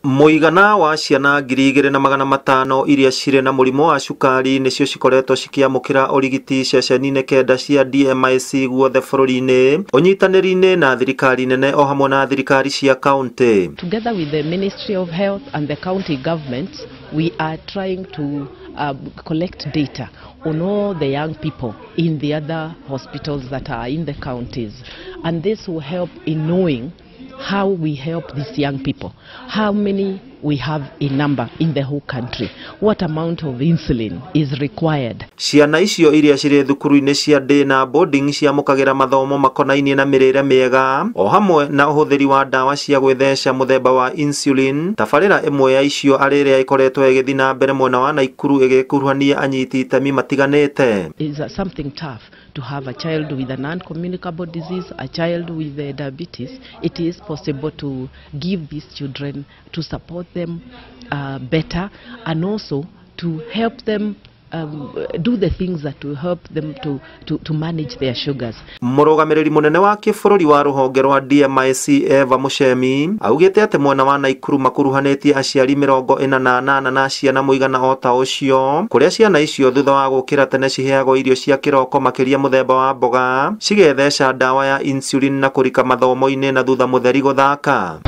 Mũigana wa ciana 2500 iria cirĩ na mũrimũ wa cukari nĩcio cikoretwo cikĩamũkĩra ũrigiti ceceni-inĩ 9 cia DMIC guothe bũrũri-inĩ, ũnyitanĩri-inĩ na thirikari nene o hamwe na thirikari cia kaunti. Together with the Ministry of Health and the county governments, we are trying to collect data on all the young people in the other hospitals that are in the counties, and this will help in knowing how we help these young people, how many we have in number in the whole country, what amount of insulin is required. Ciana icio iria cirĩ thukuru-inĩ cia day na boarding ciamũkagĩra mathomo makonainie na mĩrĩre mĩega o hamwe na ũhũthĩri wa ndawa cia gwĩtheca mũthemba wa insulin. Tabarĩra ĩmwe ya icio arĩ ĩrĩa ĩkoretwo ĩgĩthiĩ na mbere mwena wa Naikuru ĩgĩkuruhania anyiti itemi matiganĩte. Is something tough to have a child with a non-communicable disease, a child with diabetes. It is possible to give these children, to support them better, and also to help them do the things that will help them to manage their sugars. Mũrũgamĩrĩri mũnene wa kĩbũrũri wa rũhonge rwa DMIC Eva Muchemi augĩte atĩ mwena wa Naikuru makuruhanĩtie aciari 48 na ciana mũigana o ta ũcio, kũrĩa ciana icio thutha wa gũkĩra tene ciheagwo irio cia kĩroko makĩria mũthemba wa mboga, cigetheca ndawa ya insulin na kũrika mathomo-inĩ na thutha mũtheri gũthaka.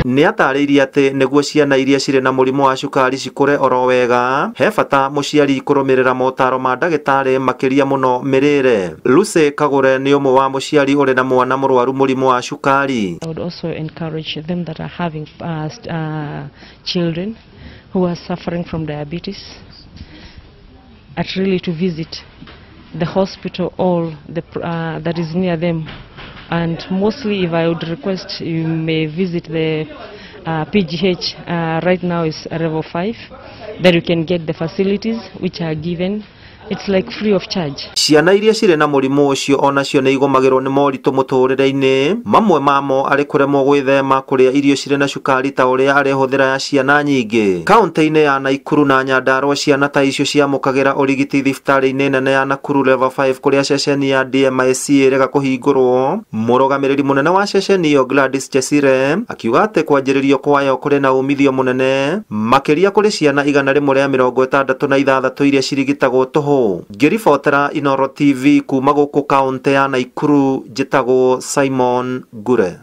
Nĩ atarĩirie atĩ nĩguo ciana iria cirĩ na mũrimũ wa cukari cikũre oro wega, he bata mũciari kũrũmĩrĩra motaro ma ndagĩtarĩ makĩria mũno mĩrĩre. Lucy Kagũre nĩ ũmwe wa mũciari ũrĩ na mwana mũrwaru mũrimũ wa cukari. I would also encourage them that are having children who are suffering from diabetes at really to visit the hospital or the that is near them. And mostly, if I would request, you may visit the PGH. Right now is level 5, that you can get the facilities which are given. It's like free of charge. Ciana iria cirĩ na mũrimũ ũcio onacio nĩ igũmagĩrwo nĩ moritũ mũtũrĩre-inĩ, mamwe mamo arĩ kũremwo gwĩthema kũrĩa irio cirĩ na cukari ta ũrĩa arĩ hũthĩra ya ciana nyingĩ. Kaunti-inĩ ya Naikuru na Nyandarua ciana ta icio ciamũkagĩra ũrigiti thibitarĩ-inĩ nene ya Nakuru level 5 kũrĩa ceceni ya DMIC ĩrega kũhingũrwo. Mũrũgamĩrĩri mũnene wa ceceni ĩyo Gladys Chesire akiuga atĩ kwanjĩrĩrio kwayo kũrĩ na umithio mũnene makĩria kũrĩ ciana 166 iria cirigitagwo tũhũ. Ngĩribotera Inooro TV kuma gũkũ kaunti ya Naikuru, njĩtagwo Simon Ngure.